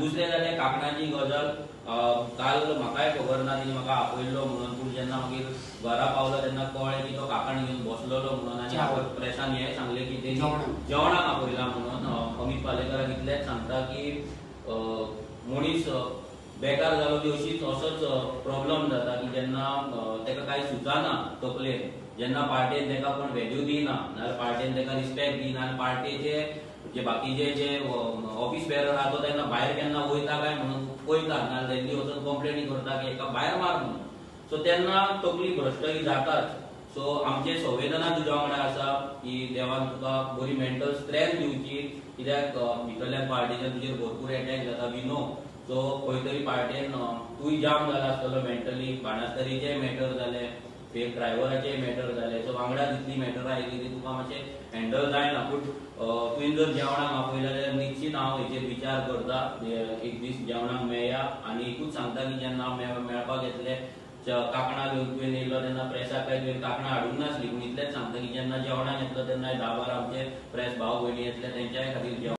दुसरें जालें कांकणाची गजाल. काल म्हाकाय खबर ना तिणें म्हाका आपयल्लो म्हणून, पूण जेन्ना मागीर घरा पावलो तेन्ना कळ्ळें की तो कांकण घेवन बसलेलो म्हणून. आनी प्रेसान हें सांगलें की तेणी जेवणाक आपयला म्हणून. अमित पालेकराक इतलेंच सांगता की मनीस बेकार जालो की अशीच असोच प्रॉब्लम जाता की जेन्ना ताका कांय सुचना तकलेन, जेन्ना पार्टेन ताका कोण व्हॅल्यू दिना, नाजाल्यार पार्टेन ताका रिस्पेक्ट दिना आनी पार्टेचे जे बाकीचे जे ऑफिस बेरर आहा तो तेन्ना भायर केन्ना वयता काय म्हणून पळयता, नाजाल्यार तेंची वचून कंप्लेनी करता की हेका भायर मार म्हणून. सो तेन्ना तकली भ्रश्ट ही जाताच. सो आमचे संवेदना तुज्या वांगडा आसा की देवान तुका बरी मेंटल स्ट्रेंथ दिवची, कित्याक भितरल्यान पार्टीच्यान तुजेर भरपूर एटॅक जाता, we know. सो खंय तरी पार्टेन तूंय जाम जाला आसतलो मेंटली. बाणास्तरीचेय मॅटर जाले, फेक ड्रायव्हराचेय मॅटर जाले, सो वांगडा जितली मॅटरां आयली ती तुका मातशें हँडल जायना. पूण तुवें जर जेवणाक आपयलें जाल्यार निश्चीत हांव हेचेर विचार करता, एक दीस जेवणाक मेळया. आनी एकूच सांगता की जेन्ना हांव मेळपाक येतले कांकणां घेवन तुवें येयलो तेन्ना प्रेसाक काय तुवें कांकणां हाडूंक नासली, पूण इतलेंच सांगता की जेन्ना जेवणाक येतलो तेन्ना 10-12 आमचे प्रेस भाव भयणी येतले, तेंच्याय खातीर जेवण.